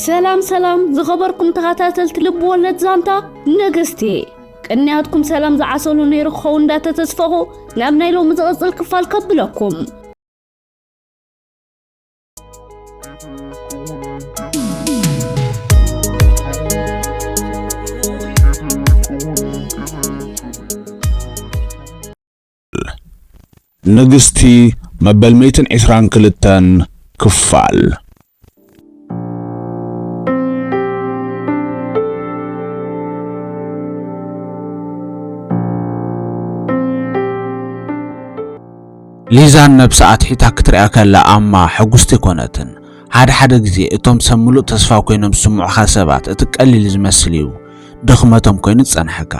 ሰላም ሰላም ዝኸበርኩም ተኸታተልቲ ልብ ወለድ ዛንታ ንግስቲ፣ ቅንያትኩም ሰላም ዝዓሰሉ ነይሩ ክኸውን እንዳተተስፈኹ ናብ ናይ ሎሚ ዝቕጽል ክፋል ከብለኩም። ንግስቲ መበል ሚእትን ዕስራን ክልተን ክፋል። ሊዛን ነብሳ ኣትሒታ ክትሪኣ ከላ ኣማ ሕጉስቲ ኣይኮነትን። ሓደ ሓደ ግዜ እቶም ሰብ ምሉእ ተስፋ ኮይኖም ዝስምዑኻ ሰባት እቲ ቀሊል ዝመስል እዩ ድኽመቶም ኮይኑ ዝጸንሐካ።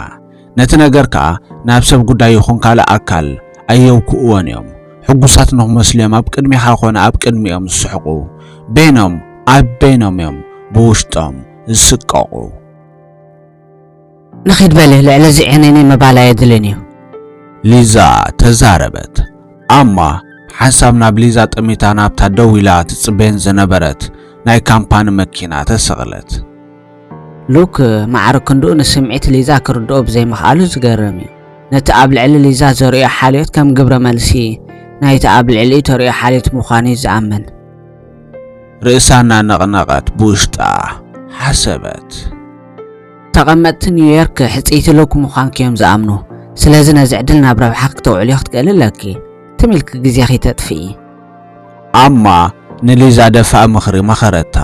ነቲ ነገር ከኣ ናብ ሰብ ጉዳይ ይኹን ካልእ ኣካል ኣየውክእዎን እዮም። ሕጉሳት ንኽመስሉ እዮም ኣብ ቅድሜኻ ኮነ ኣብ ቅድሚኦም ዝስሕቑ። በይኖም ኣብ በይኖም እዮም ብውሽጦም ዝስቀቑ። ንኺድ በሊ፣ ልዕሊ እዚ ዕንይንይ ምባል ኣየድልን እዩ። ሊዛ ተዛረበት። ኣማ ሓንሳብ ናብ ሊዛ ጠሚታ ናብታ ደው ኢላ ትጽበየን ዝነበረት ናይ ካምፓኒ መኪና ተሰቕለት። ሉክ ማዕረ ክንድኡ ንስምዒት ሊዛ ክርድኦ ብዘይምኽኣሉ ዝገርም እዩ። ነቲ ኣብ ልዕሊ ሊዛ ዘርእዮ ሓልዮት ከም ግብረ መልሲ ናይቲ ኣብ ልዕሊኡ ተርእዮ ሓልዮት ምዃኑ እዩ ዝኣምን። ርእሳ እናነቕነቐት ብውሽጣ ሓሰበት። ተቐመጥቲ ኒውዮርክ ሕጽይቲ ሉክ ምዃንኪ እዮም ዝኣምኑ። ስለዚ ነዚ ዕድል ናብ ረብሓ ክተውዕልዮ ክትክእሊ ኣለኪ። ትም ኢልኪ ግዜኺ ተጥፍኢ። ኣማ ንሊዛ ደፋእ ምኽሪ መኸረታ።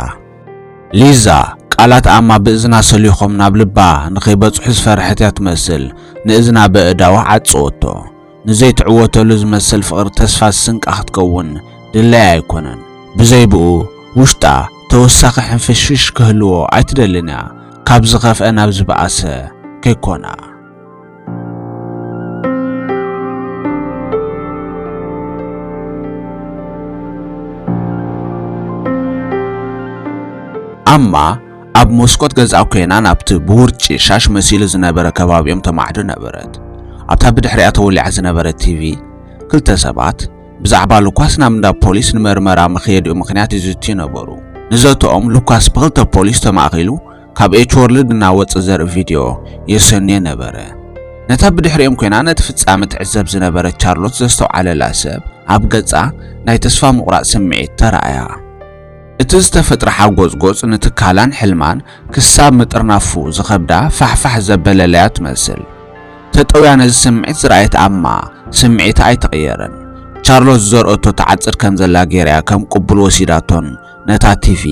ሊዛ ቃላት ኣማ ብእዝና ሰሊኾም ናብ ልባ ንኸይበጽሑ ዝፈርሐት እያ ትመስል። ንእዝና በእዳዋ ዓጸወቶ። ንዘይትዕወተሉ ዝመስል ፍቕሪ ተስፋ ስንቃ ክትከውን ድለያ ኣይኮነን። ብዘይ ብኡ ውሽጣ ተወሳኺ ሕንፍሽፍሽ ክህልዎ ኣይትደልን እያ። ካብ ዝኸፍአ ናብ ዝበኣሰ ከይኮና። ኣማ ኣብ መስኮት ገዝኣ ኮይና ናብቲ ብውርጪ ሻሽ መሲሉ ዝነበረ ከባቢኦም ተማዕዶ ነበረት። ኣብታ ብድሕሪኣ ተወሊዓ ዝነበረት ቲቪ ክልተ ሰባት ብዛዕባ ሉካስ ናብ እንዳ ፖሊስ ንመርመራ ምኽየዲኡ ምኽንያት ይዝትዩ ነበሩ። ንዘተኦም ሉካስ ብኽልተ ፖሊስ ተማእኺሉ ካብ ኤች ወርልድ እናወጸ ዘርኢ ቪድዮ የሰንዮ ነበረ። ነታ ብድሕሪኦም ኮይና ነቲ ፍጻመ ትዕዘብ ዝነበረት ቻርሎት ዘስተውዓለላ ሰብ ኣብ ገጻ ናይ ተስፋ ምቑራጽ ስምዒት ተራእያ። እቲ ዝተፈጥረ ሓጎጽጎጽ ንትካላን ሕልማን ክሳብ ምጥርናፉ ዝኸብዳ ፋሕፋሕ ዘበለለያ ትመስል። ተጠውያ ነዚ ስምዒት ዝረኣየት ኣማ ስምዒታ ኣይተቐየረን። ቻርሎት ዝዘርኦቶ ትዓጽድ ከም ዘላ ገይራ እያ ከም ቅቡል ወሲዳቶን ነታ ቲቪ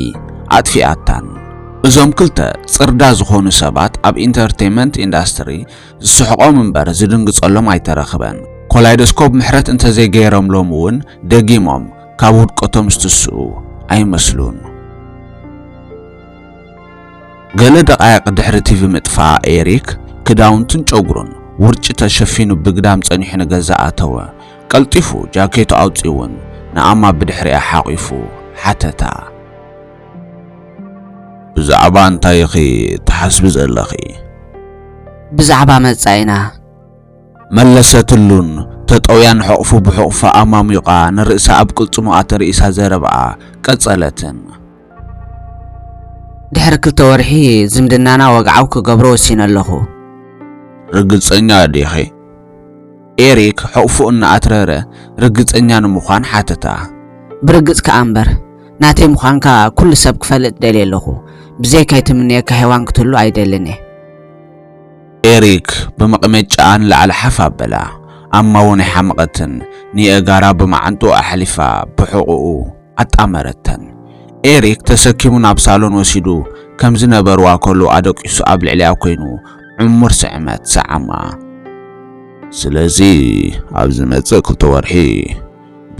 ኣጥፊኣታን። እዞም ክልተ ጽርዳ ዝኾኑ ሰባት ኣብ ኢንተርቴይመንት ኢንዳስትሪ ዝስሕቖም እምበር ዝድንግጸሎም ኣይተረኽበን። ኮላይዶስኮፕ ምሕረት እንተዘይገይሮምሎም እውን ደጊሞም ካብ ውድቀቶም ዝትስኡ ኣይመስሉን። ገለ ደቓይቕ ድሕሪ ቲቪ ምጥፋእ ኤሪክ ክዳውንቱን ጨጉሩን ውርጪ ተሸፊኑ ብግዳም ጸኒሑ ንገዛ ኣተወ። ቀልጢፉ ጃኬቱ ኣውጺኡን ንኣማ ብድሕሪኣ ሓቒፉ ሓተታ። ብዛዕባ እንታይ ኢኺ ትሓስቢ ዘለኺ? ብዛዕባ መጻኢና። መለሰትሉን ተጠውያን ሕቕፉ ብሕቕፋ ኣማሚቓ ንርእሳ ኣብ ቅልጽሙ ኣተርኢሳ ዘረባኣ ቀጸለትን። ድሕሪ ክልተ ወርሒ ዝምድናና ወግዓዊ ክገብሮ ወሲነ ኣለኹ። ርግጸኛ ዲኺ? ኤሪክ ሕቕፉ እናኣትረረ ርግጸኛ ንምዃን ሓተታ። ብርግጽ ከኣ እምበር፣ ናተይ ምዃንካ ኩሉ ሰብ ክፈልጥ ደልየ ኣለኹ። ብዘይካይ ትምነየካ ሄዋን ክትህሉ ኣይደልን እየ። ኤሪክ ብመቐመጫኣ ንላዕሊ ሓፍ ኣበላ። ኣማ እውን ኣይሓመቐትን፣ ንየእጋራ ብመዓንጥኡ ኣሕሊፋ ብሕቖኡ ኣጣመረተን። ኤሪክ ተሰኪሙ ናብ ሳሎን ወሲዱ ከም ዝነበርዋ ከሎ ኣደቂሱ ኣብ ልዕሊኣ ኮይኑ ዕሙር ስዕመት ሰዓማ። ስለዚ ኣብ ዝመጽእ ክልተ ወርሒ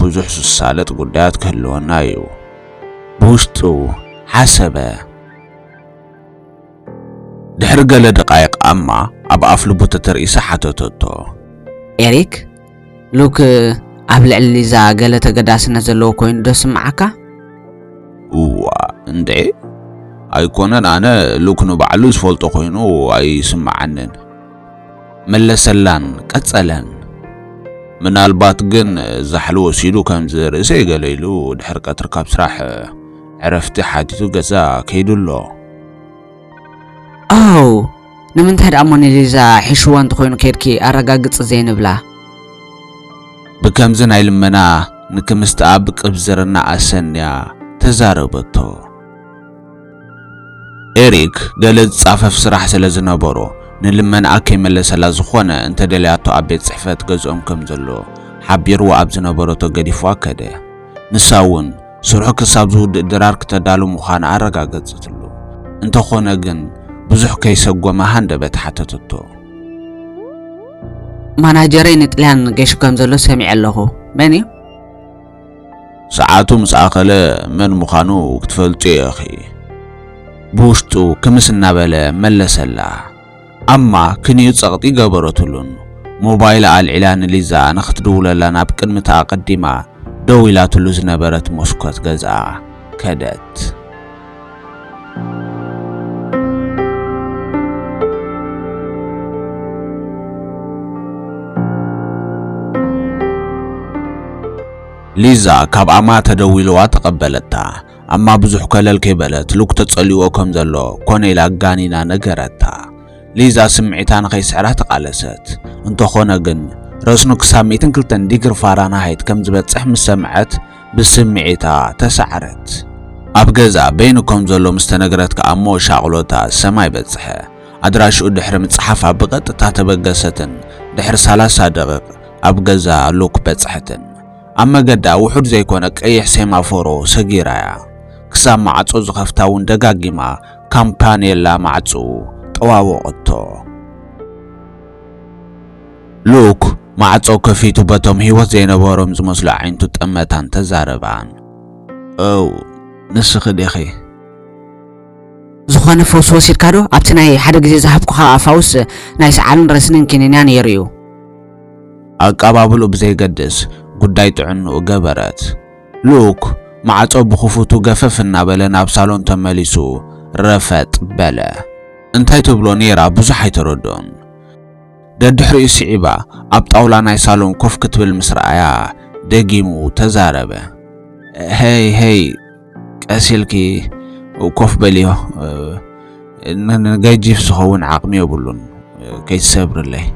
ብዙሕ ዝሳለጥ ጉዳያት ክህልወና እዩ። ብውሽጡ ሓሰበ። ድሕሪ ገለ ደቓይቕ ኣማ ኣብ ኣፍ ልቡ ተተርኢሳ ሓተተቶ። ኤሪክ፣ ሉክ ኣብ ልዕሊ ሊዛ ገለ ተገዳስነት ዘለዎ ኮይኑ ዶ ስምዓካ? እዋ እንዴ፣ ኣይኮነን፣ ኣነ ሉክ ንባዕሉ ዝፈልጦ ኮይኑ ኣይስምዓንን። መለሰላን ቀጸለን። ምናልባት ግን ዛሕሊ ወሲዱ ከምዚ ርእሰይ ገለ ኢሉ ድሕሪ ቀትሪ ካብ ስራሕ ዕረፍቲ ሓቲቱ ገዛ ከይዱ ኣሎ። ኣው፣ ንምንታይ ደኣ እሞ ንሊዛ ሒሽዋ እንተኾይኑ ከይድኪ ኣረጋግጽ ዘይንብላ? ብከምዚ ናይ ልመና ንክምስትኣ ብቅብዝርና ኣሰንያ ተዛረበቶ። ኤሪክ ገለ ዝጻፈፍ ስራሕ ስለ ዝነበሮ፣ ንልመናኣ ከይመለሰላ ዝኾነ እንተደልያቶ ኣብ ቤት ጽሕፈት ገዝኦም ከም ዘሎ ሓቢርዋ ኣብ ዝነበረቶ ገዲፍዋ ከደ። ንሳ እውን ስርሑ ክሳብ ዝውድእ ድራር ክተዳሉ ምዃና ኣረጋገጸትሉ። እንተኾነ ግን ብዙሕ ከይሰጎመ ሃንደበት ሓተተቶ። ማናጀረይ ንጥልያን ገይሹ ከም ዘሎ ሰሚዐ ኣለኹ። መን እዩ? ሰዓቱ ምስ ኣኸለ መን ምዃኑ ክትፈልጡ ኢኺ። ብውሽጡ ክምስ እናበለ መለሰላ። ኣማ ክንዩ ጸቕጢ ገበረትሉን። ሞባይላ ኣልዒላ ንሊዛ ንኽትድውለላ ናብ ቅድሚታ ኣቐዲማ ደው ኢላትሉ ዝነበረት መስኮት ገዝኣ ከደት። ሊዛ ካብ ኣማ ተደዊልዋ ተቐበለታ። ኣማ ብዙሕ ኮለል ከይበለት ሉክ ተጸልዎ ከም ዘሎ ኮነ ኢላ ኣጋኒና ነገረታ። ሊዛ ስምዒታ ንኸይስዕራ ተቓለሰት። እንተኾነ ግን ረስኑ ክሳብ ሚእትን ክልተን ዲግሪ ፋራንሃይት ከም ዝበጽሕ ምስ ሰምዐት ብስምዒታ ተሳዕረት። ኣብ ገዛ በይኑ ከም ዘሎ ምስ ተነግረት ከኣ እሞ ሻቕሎታ ሰማይ በጽሐ። ኣድራሽኡ ድሕሪ ምጽሓፋ ብቐጥታ ተበገሰትን ድሕሪ ሰላሳ ደቂቕ ኣብ ገዛ ሉክ በጽሐትን። ኣብ መገዳ ውሑድ ዘይኮነ ቀይሕ ሴማፎሮ ሰጊራ እያ። ክሳብ ማዕጾ ዝኸፍታ እውን ደጋጊማ ካምፓኔላ ማዕጽኡ ጠዋወቐቶ። ሉክ ማዕጾ ከፊቱ በቶም ህይወት ዘይነበሮም ዝመስሉ ኣዒንቱ ጠመታን ተዛረባን። እው፣ ንስኺ ዲኺ? ዝኾነ ፈውሲ ወሲድካ ዶ? ኣብቲ ናይ ሓደ ግዜ ዝሃብኩኻ ኣፋውስ ናይ ሰዓልን ረስንን ኪኒንያ ነይሩ እዩ። ኣቀባብልኡ ብዘይገድስ ጉዳይ ጥዕንኡ ገበረት። ሉክ ማዕጾ ብኽፉቱ ገፈፍ እናበለ ናብ ሳሎን ተመሊሱ ረፈጥ በለ። እንታይ ትብሎ ነይራ ብዙሕ ኣይተረድኦን። ደድሕሪኡ ስዒባ ኣብ ጣውላ ናይ ሳሎን ኮፍ ክትብል ምስ ረኣያ ደጊሙ ተዛረበ። ሄይ፣ ሄይ፣ ቀስ ኢልኪ ኮፍ በልዮ። ን-፣ ንገጂፍ ዝኸውን ዓቕሚ የብሉን። ከይትሰብርለይ።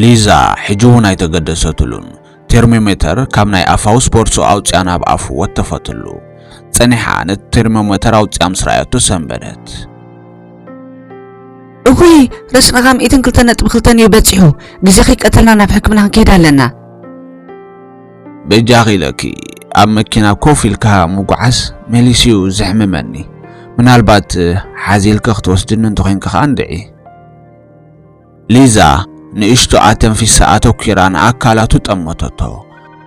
ሊዛ ሕጂ እውን ኣይተገደሰትሉን። ቴርሞሜተር ካብ ናይ ኣፋውስ ቦርሶ ኣውጽኣ ናብ ኣፉ ወተፈትሉ። ጸኒሓ ነቲ ቴርሞሜተር ኣውጽኣ ምስ ረኣየቶ ሰንበደት። እውይ፣ ረስንኻ ሚእትን ክልተ ነጥቢ ክልተን እዩ በጺሑ። ግዜ ከይቀተልና ናብ ሕክምና ክንከይድ ኣለና። በጃኺ ኢለኪ፣ ኣብ መኪና ኮፍ ኢልካ ምጉዓዝ መሊሱ እዩ ዘሕምመኒ። ምናልባት ሓዚልኪ ክትወስድኒ እንተኾይንኪ ከኣ እንድዒ። ሊዛ ንእሽቶ ኣተንፊሳ ኣተኲራ ንኣካላቱ ጠመተቶ።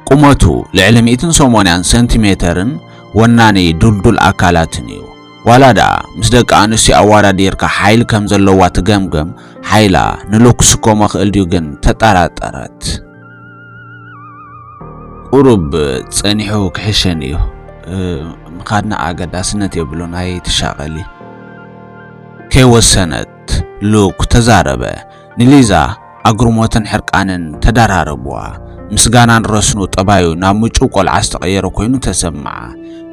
ቁመቱ ልዕሊ ሚእትን ሰማንያን ሰንቲሜተርን ወናኒ ድልዱል ኣካላትን እዩ። ዋላ ደኣ ምስ ደቂ ኣንስትዮ ኣወዳዲርካ ሓይሊ ከም ዘለዋ ትገምግም ሓይላ ንሉክ ክስከሞ ክእል ድዩ ግን ተጠራጠረት። ቁሩብ ጸኒሑ ክሕሸን እዩ። እ፣ ምኻድና ኣገዳስነት የብሉን፣ ኣይትሻቐሊ። ከይወሰነት ሉክ ተዛረበ። ንሊዛ ኣግርሞትን ሕርቃንን ተደራረብዋ። ምስጋናን ረስኑ ጠባዩ ናብ ምጩው ቆልዓ ዝተቐየረ ኮይኑ ተሰምዓ።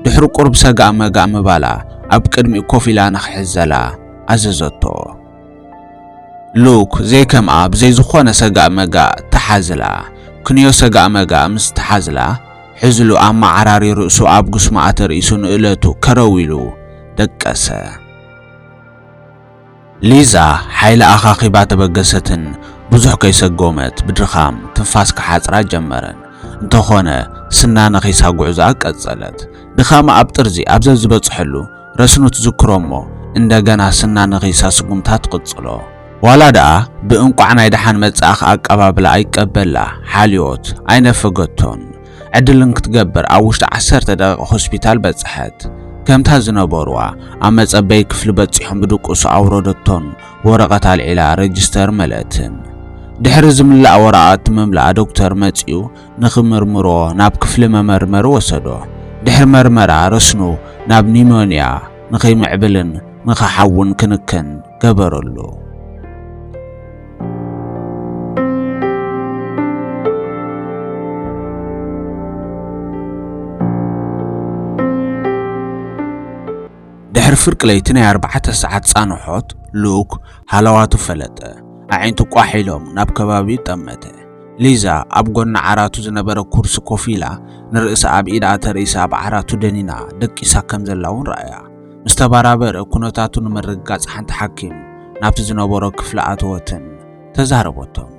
ድሕሪ ቁሩብ ሰጋእ መጋእ ምባላ ኣብ ቅድሚኡ ኮፍ ኢላ ንኽሕዘላ ኣዘዘቶ። ሉክ ዘይከምኣ ብዘይ ዝኾነ ሰጋእ መጋእ ተሓዝላ። ክንዮ ሰጋእ መጋእ ምስ ተሓዝላ፣ ሕዝሉ ኣመዓራሪ ርእሱ ኣብ ጉስማኣ ተርእሱ ንእለቱ ከረው ኢሉ ደቀሰ። ሊዛ ሓይሊ ኣኻኺባ ተበገሰትን ብዙሕ ከይሰጎመት ብድኻም ትንፋስ ክሓጽራ ጀመረን። እንተኾነ ስና ነኺሳ ጉዕዞኣ ቀጸለት። ድኻማ ኣብ ጥርዚ ኣብ ዘዝበጽሐሉ ረስኑ ትዝክሮ እሞ እንደገና ስና ነኺሳ ስጉምታ ትቕጽሎ። ዋላ ደኣ ብእንቋዕ ናይ ደሓን መጻእኺ ኣቀባብላ ኣይቀበላ፣ ሓልዮት ኣይነፈገቶን። ዕድልን ክትገብር ኣብ ውሽጢ ዓሰርተ ደቂቕ ሆስፒታል በጽሐት። ከምታ ዝነበርዋ ኣብ መጸበዪ ክፍሊ በጺሖም ብድቁሱ ኣውረደቶን ወረቐት ኣልዒላ ረጅስተር መለእትን። ድሕሪ ዝምላእ ወረቓቕቲ ምምላኣ ዶክተር መጺኡ ንኽምርምሮ ናብ ክፍሊ መመርመሪ ወሰዶ። ድሕሪ መርመራ ረስኑ ናብ ኒሞንያ ንኸይምዕብልን ንኽሓውን ክንክን ገበረሉ። ድሕሪ ፍርቂ ለይቲ ናይ ኣርባዕተ ሰዓት ጻንሖት፣ ሉክ ሃለዋቱ ፈለጠ። ኣዒንቱ ቋሕ ኢሎም ናብ ከባቢኡ ጠመተ። ሊዛ ኣብ ጎኒ ዓራቱ ዝነበረ ኩርሲ ኮፍ ኢላ፣ ንርእሳ ኣብ ኢዳ ተርእሳ ኣብ ዓራቱ ደኒና ደቂሳ ከም ዘላ እውን ረኣያ። ምስ ተባራበረ፣ ኩነታቱ ንምርግጋጽ ሓንቲ ሓኪም ናብቲ ዝነበሮ ክፍሊ ኣተወትን ተዛረበቶም።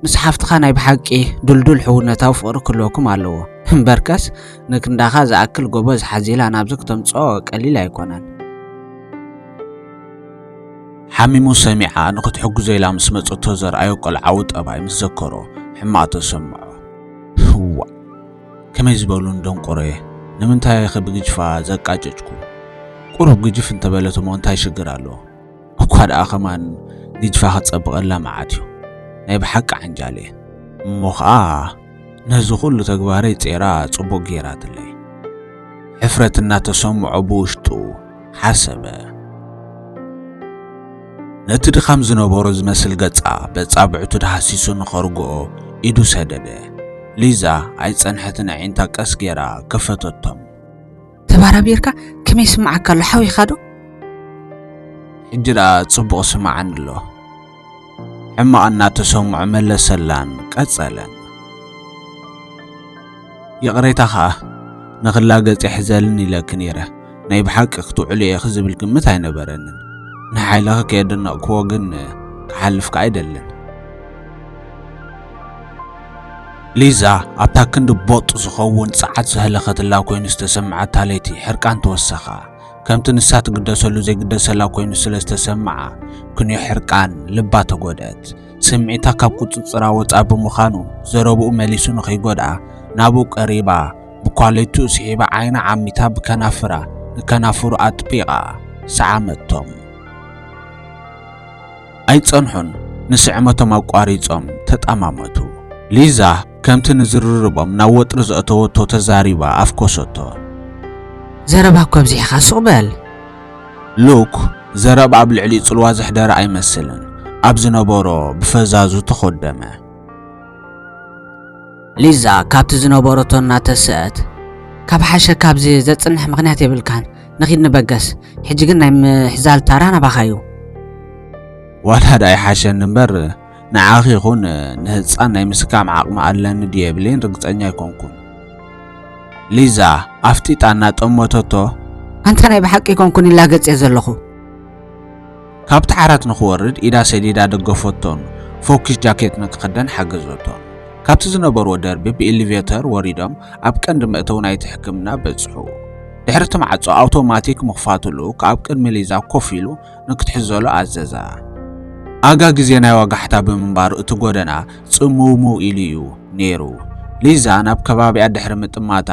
ምስ ሓፍትኻ ናይ ብሓቂ ድልዱል ሕውነታዊ ፍቕሪ ክህልወኩም ኣለዎ። እምበርከስ፣ ንክንዳኻ ዝኣክል ጎበዝ ሓዚላ ናብዚ ክተምጽኦ ቀሊል ኣይኮነን። ሓሚሙ ሰሚዓ ንኽትሕግዞ ኢላ ምስ መጸቶ ዘርኣዮ ቆልዓዊ ጠባይ ምስ ዘከሮ፣ ሕማቕ ተሰምዖ። እዋ፣ ከመይ ዝበሉን ደንቆሮ እየ። ንምንታይ ኢኺ ብግጅፋ ዘቃጨጭኩ? ቁሩብ ግጅፍ እንተበለት እሞ እንታይ ሽግር ኣለዎ? እኳ ደኣ ከማን ግጅፋ ክትጸብቐላ መዓት እዩ። ናይ ብሓቂ ዓንጃል እየ። እሞ ኸኣ ነዚ ኹሉ ተግባረይ ጼራ ጽቡቕ ጌራትለይ። ሕፍረት እናተሰምዖ ብውሽጡ ሓሰበ። ነቲ ድኻም ዝነበሮ ዝመስል ገጻ በጻብዕቱ ተሃሲሱ ንኸርግኦ ኢዱ ሰደደ። ሊዛ ኣይጸንሐትን፣ ኣዒንታ ቀስ ጌራ ከፈተቶም። ተባራቢርካ ከመይ ይስምዓካ ኣሎ? ሓዊኻ ዶ? ሕጂ ደኣ ጽቡቕ ስምዓኒ ኣሎ። ሕማቕ እናተሰምዖ መለሰላን ቀጸለን። ይቕሬታ ኸኣ፣ ንኽላገጽ ይሕዘልን ኢለኪ ነይረ። ናይ ብሓቂ ክትውዕሊ ኢኺ ዝብል ግምት ኣይነበረንን። ንሓይልኺ ከየደነቕክዎ ግን ክሓልፍ ከኣ ኣይደልን። ሊዛ ኣብታ ክንዲ ቦጥ ዝኸውን ጸዓት ዘህለኸትላ ኮይኑ ዝተሰምዓታ ለይቲ ሕርቃን ተወሰኻ። ከምቲ ንሳ ትግደሰሉ ዘይግደሰላ ኮይኑ ስለ ዝተሰምዓ፣ ክንዮ ሕርቃን ልባ ተጎድአት። ስምዒታ ካብ ቁጽጽራ ወጻ ብምዃኑ፣ ዘረብኡ መሊሱ ንኸይጎድኣ ናብኡ ቀሪባ፣ ብኳሌትኡ ስሒባ ዓይና ዓሚታ ብከናፍራ ንከናፍሩ ኣጥቢቓ ሰዓመቶም። ኣይጸንሑን፣ ንስዕመቶም ኣቋሪጾም ተጠማመቱ። ሊዛ ከምቲ ንዝርርቦም ናብ ወጥሪ ዘእተወቶ ተዛሪባ ኣፍኮሰቶ። ዘረባ እኮ ኣብዚሕኻ፣ ሱቕ በል። ሉክ ዘረባ ኣብ ልዕሊኡ ጽልዋ ዘሕደረ ኣይመስልን። ኣብ ዝነበሮ ብፈዛዙ ተኾደመ። ሊዛ ካብቲ ዝነበረቶ እናተስአት፣ ካብ ሓሸ ካብዚ ዘጽንሕ ምኽንያት የብልካን፣ ንኺድ ንበገስ። ሕጂ ግን ናይ ምሕዛል ታራ ናባኻ እዩ። ዋላ ደኣ ኣይሓሸኒ እምበር፣ ንዓኺ ይኹን ንህጻን ናይ ምስካም ዓቕሚ ኣለኒ ድዩ የብለይን ርግጸኛ ኣይኮንኩን። ሊዛ ኣፍጢጣ እናጠመተቶ። ኣንታ ናይ ብሓቂ ኣይኮንኩን ይላገጽ እየ ዘለኹ። ካብቲ ዓራት ንኽወርድ ኢዳ ሰዲዳ ደገፈቶን ፎኪስ ጃኬት ንክኽደን ሓገዘቶን። ካብቲ ዝነበርዎ ደርቢ ብኤሊቬተር ወሪዶም ኣብ ቀንዲ መእተዊ ናይቲ ሕክምና በጽሑ። ድሕሪ እቲ ማዕጾ ኣውቶማቲክ ምኽፋትሉ፣ ካብ ቅድሚ ሊዛ ኮፍ ኢሉ ንክትሕዘሉ ኣዘዛ። ኣጋ ግዜ ናይ ዋጋሕታ ብምንባሩ እቲ ጎደና ጽምውምው ኢሉ እዩ ነይሩ። ሊዛ ናብ ከባቢኣ ድሕሪ ምጥማታ፣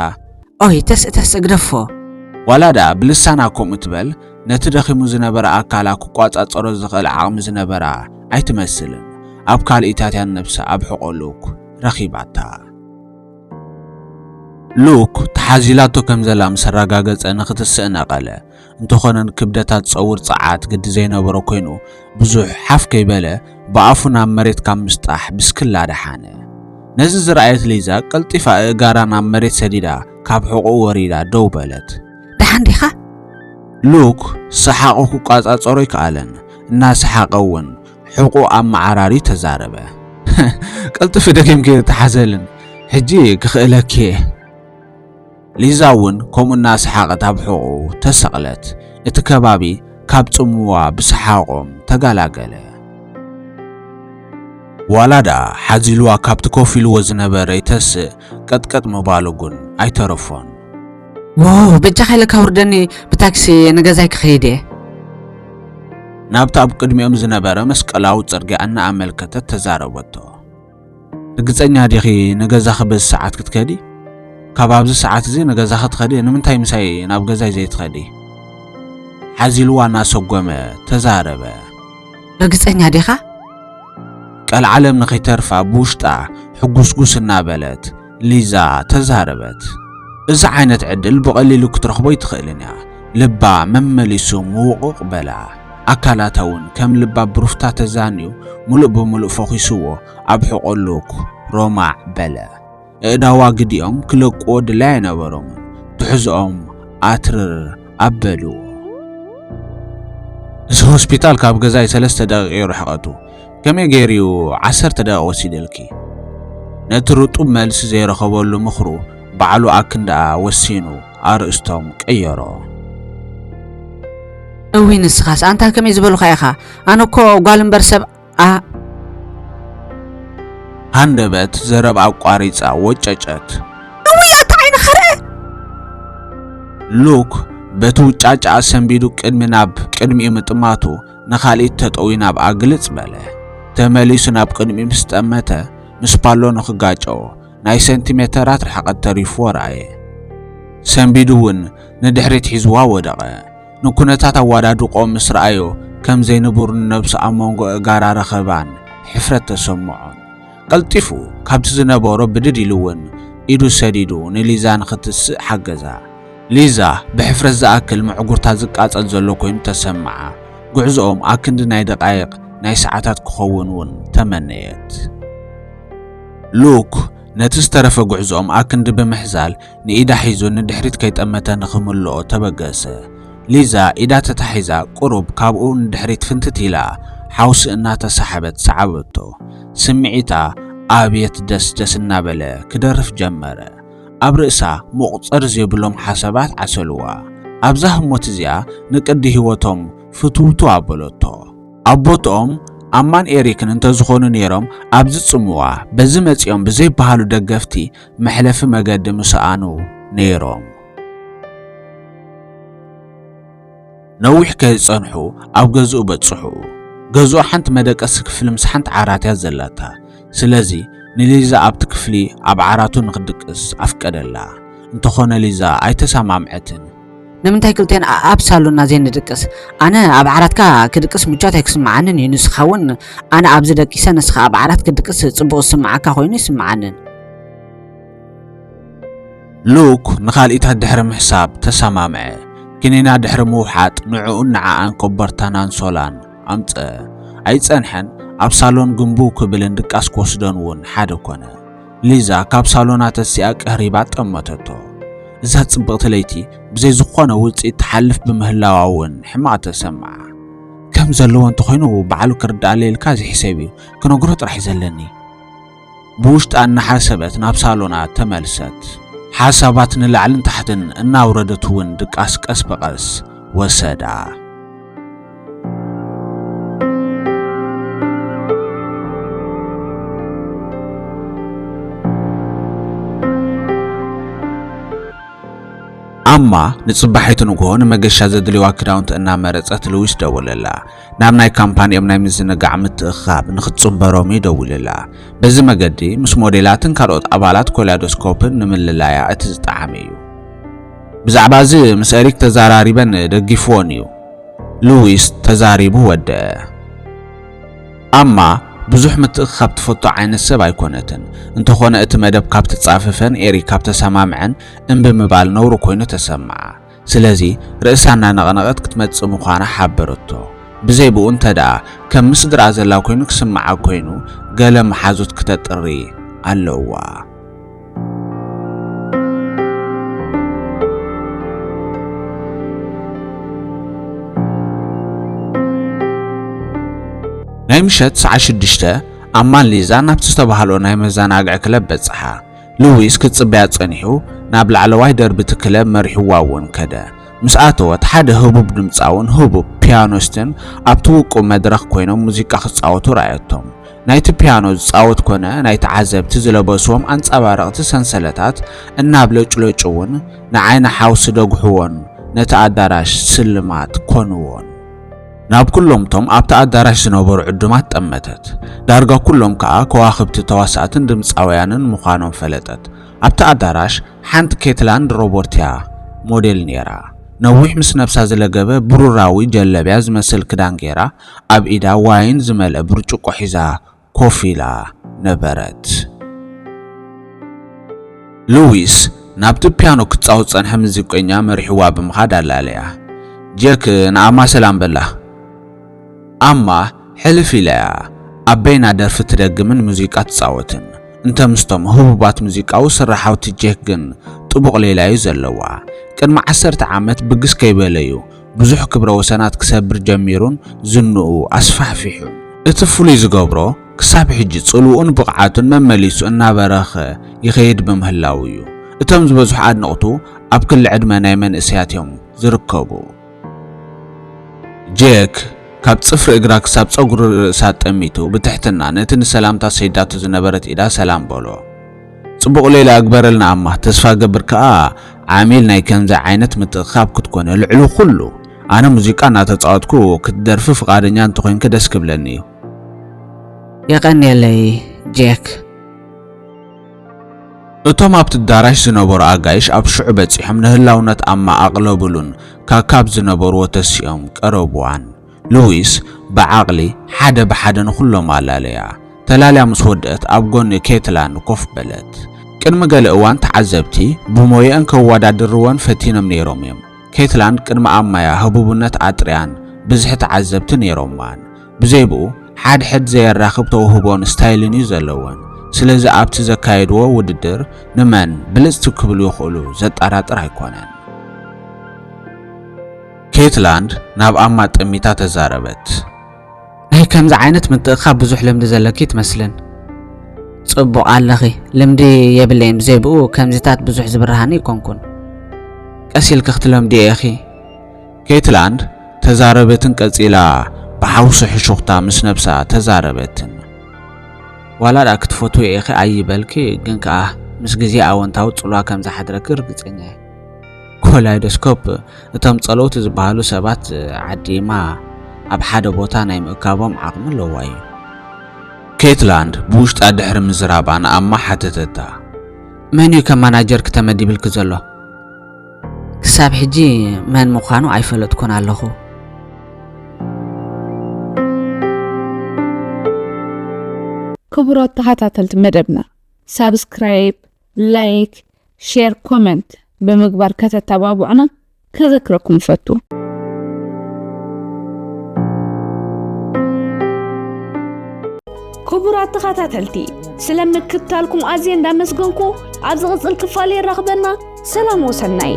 ኦይ፣ ተስእ፣ ተስእ፣ ግደፎ። ዋላ ደኣ ብልሳና ከምኡ ትበል፣ ነቲ ደኺሙ ዝነበረ ኣካላ ክቋጻጸሮ ዝኽእል ዓቕሚ ዝነበራ ኣይትመስልን። ኣብ ካልኢታትያን ነብሳ ኣብ ሕቖ ሉክ ረኺባታ። ሉክ ተሓዚላቶ ከም ዘላ ምስ ኣረጋገጸ ንኽትስእ ነቐለ። እንተኾነን ክብደታ ዝጸውር ጸዓት ግዲ ዘይነበሮ ኮይኑ፣ ብዙሕ ሓፍ ከይበለ ብኣፉ ናብ መሬት ካብ ምስጣሕ ብስክላ ደሓነ። ነዚ ዝረኣየት ሊዛ ቀልጢፋ ኣእጋራ ናብ መሬት ሰዲዳ ካብ ሕቖኡ ወሪዳ ደው በለት። ደሓን ዲኻ? ሉክ ሰሓቑ ክቋጻጸሮ ኣይከኣለን። እናሰሓቐ እውን ሕቖኡ ኣመዓራርዩ ተዛረበ። ቀልጥፊ ደጊምኪ ተሓዘልን፣ ሕጂ ክኽእለኪ እየ። ሊዛ እውን ከምኡ እናሰሓቐት ኣብ ሕቖኡ ተሰቕለት። እቲ ከባቢ ካብ ጽምዋ ብሰሓቖም ተጋላገለ። ዋላ ደኣ ሓዚልዋ ካብቲ ኮፍ ኢልዎ ዝነበረ ይተስእ ቀጥቀጥ ምባሉ ግን ኣይተረፎን። ዎው፣ በጃኻ ኢለካ ውርደኒ፣ ብታክሲ ንገዛይ ክኸይድ እየ። ናብቲ ኣብ ቅድሚኦም ዝነበረ መስቀላዊ ጽርግያ እናኣመልከተት ተዛረበቶ። ርግጸኛ ዲኺ ንገዛኺ በዚ ሰዓት ክትከዲ? ካብ ኣብዚ ሰዓት እዚ ንገዛኺ ትኸዲ፣ ንምንታይ ምሳይ ናብ ገዛይ ዘይትኸዲ? ሓዚልዋ እናሰጎመ ተዛረበ። ርግጸኛ ዲኻ? ቀልዓለም ንኸይተርፋ ብውሽጣ ሕጉስጉስ እናበለት ሊዛ ተዛረበት። እዚ ዓይነት ዕድል ብቐሊሉ ክትረኽቦ ኣይትኽእልን እያ። ልባ መመሊሱ ምውቕቕ በላ። ኣካላታ እውን ከም ልባ ብሩፍታ ተዛንዩ፣ ምሉእ ብምሉእ ፈኺስዎ ኣብ ሕቖ ሉክ ሮማዕ በለ። ኣእዳዋ ግዲኦም ክለቅዎ ድላይ ኣይነበሮምን። ትሕዝኦም ኣትርር ኣበልዎ። እዚ ሆስፒታል ካብ ገዛይ ሰለስተ ደቂቕ እዩ ርሕቐቱ። ከመይ ገይሩ እዩ ዓሰርተ ደቂቕ ወሲደልኪ? ነቲ ርጡብ መልሲ ዘይረኸበሉ ምኽሩ ባዕሉ ኣክንድኣ ወሲኑ ኣርእስቶም ቀየሮ። እዊ ንስኻስ ኣንታ ከመይ ዝበሉኻ ኢኻ? ኣነ እኮ ጓል እምበር ሰብ ኣ- ሃንደበት ዘረብ ኣቋሪጻ ወጨጨት። እውይ ኣታ ዓይኒ ኸርእ! ሉክ በቲ ውጫጫ ሰንቢዱ ቅድሚ ናብ ቅድሚኡ ምጥማቱ ንኻልኢት ተጠውዩ ናብኣ ግልጽ በለ። ተመሊሱ ናብ ቅድሚኡ ምስ ጠመተ ምስ ፓሎ ንኽጋጨዎ ናይ ሰንቲሜተራት ርሕቐት ተሪፍዎ ረኣየ። ሰንቢዱ እውን ንድሕሪት ሒዝዋ ወደቐ። ንኩነታት ኣወዳድቆ ምስ ረኣዮ ከም ዘይንቡር ንነብሱ ኣብ መንጎ እጋራ ረኸባን ሕፍረት ተሰምዖን። ቀልጢፉ ካብቲ ዝነበሮ ብድድ ኢሉ እውን ኢዱ ሰዲዱ ንሊዛ ንኽትስእ ሓገዛ። ሊዛ ብሕፍረት ዝኣክል ምዕጉርታ ዝቃጸል ዘሎ ኮይኑ ተሰምዓ። ጉዕዞኦም ኣክንዲ ናይ ደቃይቕ ናይ ሰዓታት ክኸውን እውን ተመነየት። ሉክ ነቲ ዝተረፈ ጉዕዞኦም ኣክንዲ ብምሕዛል ንኢዳ ሒዙ ንድሕሪት ከይጠመተ ንኽምልኦ ተበገሰ። ሊዛ ኢዳ ተታሒዛ ቁሩብ ካብኡ ንድሕሪት ፍንትት ኢላ ሓውሲ እናተሳሓበት ሰዓበቶ። ስምዒታ ኣብየት ደስ ደስ እናበለ ክደርፍ ጀመረ። ኣብ ርእሳ መቑጸሪ ዘይብሎም ሓሳባት ዓሰልዋ። ኣብዛ ህሞት እዚኣ ንቅዲ ህይወቶም ፍትውትው ኣበለቶ። ኣብ ቦትኦም ኣማን ኤሪክን እንተዝኾኑ ነይሮም ኣብዚ ጽምዋ በዚ መጺኦም ብዘይበሃሉ ደገፍቲ መሕለፊ መገዲ ምሰኣኑ ነይሮም። ነዊሕ ከይጸንሑ ኣብ ገዝኡ በጽሑ። ገዝኡ ሓንቲ መደቀሲ ክፍሊ ምስ ሓንቲ ዓራት እያ ዘላታ። ስለዚ ንሊዛ ኣብቲ ክፍሊ ኣብ ዓራቱ ንኽድቅስ ኣፍቀደላ። እንተኾነ ሊዛ ኣይተሰማምዐትን። ንምንታይ ክልቴን ኣ- ኣብ ሳሎንና ዘይንድቅስ? ኣነ ኣብ ዓራትካ ክድቅስ ምቾት ኣይክስምዓንን እዩ። ንስኻ እውን ኣነ ኣብዚ ደቂሰ ንስኻ ኣብ ዓራት ክድቅስ ጽቡቕ ዝስምዓካ ኮይኑ ይስምዓንን። ሉክ ንኻልኢታት ድሕሪ ምሕሳብ ተሰማምዐ። ክኒና ድሕሪ ምውሓጥ ንዕኡን ንዓኣን ኮበርታን ኣንሶላን ኣምጸ። ኣይጸንሐን፣ ኣብ ሳሎን ግንብው ክብልን ድቃስ ክወስዶን እውን ሓደ ኮነ። ሊዛ ካብ ሳሎና ተሲኣ ቀህሪባ ጠመተቶ። እዛ ጽብቕቲ ለይቲ ብዘይ ዝኾነ ውጽኢት ትሓልፍ ብምህላዋ እውን ሕማቕ ተሰምዓ። ከም ዘለዎ እንተኾይኑ ባዕሉ ክርድኣለይ ኢልካ ዘይሕሰብ እዩ፣ ክነግሮ ጥራሕ እዩ ዘለኒ። ብውሽጣ እናሓሰበት ናብ ሳሎና ተመልሰት። ሓሳባት ንላዕልን ታሕትን እናውረደት እውን ድቃስ ቀስ ብቐስ ወሰዳ። ኣማ ንጽባሒቱ ንግሆ ንመገሻ ዘድልዋ ክዳውንቲ እናመረጸት ልዊስ ደወለላ። ናብ ናይ ካምፓኒኦም ናይ ምዝንጋዕ ምትእኽኻብ ንኽትጽንበሮም እዩ ደዊሉላ። በዚ መገዲ ምስ ሞዴላትን ካልኦት ኣባላት ኮላዶስኮፕን ንምልላያ እቲ ዝጠዓመ እዩ። ብዛዕባ እዚ ምስ ኤሪክ ተዘራሪበን፣ ደግፍዎን እዩ። ሉዊስ ተዛሪቡ ወደአ። ኣማ ብዙሕ ምትእኽኻብ ትፈቱ ዓይነት ሰብ ኣይኮነትን። እንተኾነ እቲ መደብ ካብ ተጻፈፈን ኤሪክ ካብ ተሰማምዐን እምቢ ምባል ነውሪ ኮይኑ ተሰምዓ። ስለዚ ርእሳ እናነቕነቐት ክትመጽእ ምዃና ሓበረቶ። ብዘይ ብኡ እንተ ደኣ ከም ምስ ስድራኣ ዘላ ኮይኑ ክስምዓ ኮይኑ ገለ መሓዙት ክተጥሪ ኣለዋ። ናይ ምሸት ሰዓት ሽዱሽተ ኣማን ሊዛ ናብቲ ዝተባህሎ ናይ መዘናግዒ ክለብ በጽሓ። ሉዊስ ክጽበያ ጸኒሑ ናብ ላዕለዋይ ደርቢ እቲ ክለብ መሪሕዋ እውን ከደ። ምስ ኣተወት ሓደ ህቡብ ድምጻውን ህቡብ ፒያኖስትን ኣብቲ ውቁብ መድረኽ ኮይኖም ሙዚቃ ክጻወቱ ረኣየቶም። ናይቲ ፒያኖ ዝጻወት ኮነ ናይ ተዓዘብቲ ዝለበስዎም ኣንጸባረቕቲ ሰንሰለታት እናብለጭለጩ እውን ንዓይኒ ሓውሲ ደግሕዎን ነቲ ኣዳራሽ ስልማት ኮንዎን። ናብ ኩሎምቶም ኣብቲ ኣዳራሽ ዝነበሩ ዕዱማት ጠመተት። ዳርጋ ኩሎም ከኣ ከዋኽብቲ ተዋሳእትን ድምጻውያንን ምዃኖም ፈለጠት። ኣብቲ ኣዳራሽ ሓንቲ ኬትላንድ ሮበርት እያ ሞዴል ነይራ። ነዊሕ ምስ ነብሳ ዝለገበ ብሩራዊ ጀለብያ ዝመስል ክዳን ገይራ ኣብ ኢዳ ዋይን ዝመልአ ብርጭቆ ሒዛ ኮፍ ኢላ ነበረት። ሉዊስ ናብቲ ፒያኖ ክትጻወት ጸንሐ ሙዚቀኛ መሪሕዋ ብምኻድ ኣላለያ። ጀክ ንኣማ ሰላም በላ። ኣማ ሕልፍ ኢላያ ኣብ በይና ደርፊ ትደግምን ሙዚቃ ትጻወትን። እንተ ምስቶም ህቡባት ሙዚቃዊ ስራሓውቲ ጄክ ግን ጥቡቕ ሌላ እዩ ዘለዋ። ቅድሚ ዓሰርተ ዓመት ብግስ ከይበለዩ ብዙሕ ክብረ ወሰናት ክሰብር ጀሚሩን ዝንኡ ኣስፋሕፊሑ። እቲ ፍሉይ ዝገብሮ ክሳብ ሕጂ ጽልውኡን ብቕዓቱን መመሊሱ እናበረኸ ይኸይድ ብምህላው እዩ። እቶም ዝበዝሑ ኣድነቕቱ ኣብ ክሊ ዕድመ ናይ መንእሰያት እዮም ዝርከቡ። ጄክ ካብ ጽፍሪ እግራ ክሳብ ጸጉሪ ርእሳ ጠሚቱ ብትሕትና ነቲ ንሰላምታ ሰይዳቱ ዝነበረት ኢዳ ሰላም በሎ። ጽቡቕ ሌላ እግበረልና ኣማ፣ ተስፋ ገብር ከኣ ዓሚል ናይ ከምዚ ዓይነት ምትእኻብ ክትኮነ ልዕሊ ኩሉ። ኣነ ሙዚቃ እናተጻወትኩ ክትደርፊ ፍቓደኛ እንተኾይንኪ ደስ ክብለኒ እዩ። የቐንየለይ ጄክ። እቶም ኣብቲ ኣዳራሽ ዝነበሩ ኣጋይሽ ኣብ ሽዑ በጺሖም ንህላውነት ኣማ ኣቕለብሉን ካካብ ዝነበርዎ ተሲኦም ቀረብዋን። ሉዊስ ብዓቕሊ ሓደ ብሓደ ንኹሎም ኣላለያ። ተላልያ ምስ ወደአት ኣብ ጎኒ ኬትላን ኮፍ በለት። ቅድሚ ገለ እዋን ተዓዘብቲ ብሞየአን ከወዳድርወን ፈቲኖም ነይሮም እዮም። ኬትላን ቅድሚ ኣማያ ህቡብነት ኣጥርያን ብዝሒ ተዓዘብቲ ነይሮማን። ብዘይብኡ ሓድሕድ ዘየራኽብ ተውህቦን ስታይልን እዩ ዘለወን። ስለዚ ኣብቲ ዘካየድዎ ውድድር ንመን ብልጽቲ ክብሉ ይኽእሉ ዘጠራጥር ኣይኮነን። ኬትላንድ ናብ ኣማ ጠሚታ ተዛረበት። ናይ ከምዚ ዓይነት ምትእኻብ ብዙሕ ልምዲ ዘለኪ ትመስልን። ጽቡቕ ኣለኺ። ልምዲ የብለይን፣ ብዘይብኡ ከምዚታት ብዙሕ ዝብርሃኒ ኣይኮንኩን። ቀስ ኢልኪ ክትለምድዮ ኢኺ። ኬትላንድ ተዛረበትን ቀጺላ ብሓውሲ ሕሹኽታ ምስ ነብሳ ተዛረበትን። ዋላ ደኣ ክትፈትዎ ኢኺ ኣይበልኪ፣ ግን ከኣ ምስ ግዜ ኣወንታዊ ጽልዋ ከም ዝሓድረኪ ርግጸኛ እየ። ኮላይዶስኮፕ እቶም ጸለውቲ ዝበሃሉ ሰባት ዓዲማ ኣብ ሓደ ቦታ ናይ ምእካቦም ዓቕሚ ኣለዋ እዩ። ኬትላንድ ብውሽጣ ድሕሪ ምዝራባ ንኣማ ሓተተታ። መን እዩ ከም ማናጀርኪ ተመዲብልኪ ዘሎ? ክሳብ ሕጂ መን ምዃኑ ኣይፈለጥኩን ኣለኹ። ክቡራት ተኸታተልቲ መደብና፣ ሳብስክራይብ፣ ላይክ፣ ሼር፣ ኮመንት ብምግባር ከተተባብዑና ከዘክረኩም እፈቱ። ክቡራት ተኸታተልቲ፣ ስለ ምክትታልኩም ኣዝየ እንዳመስገንኩ፣ ኣብ ዝቕጽል ክፋል የራኽበና። ሰላም ወሰናይ።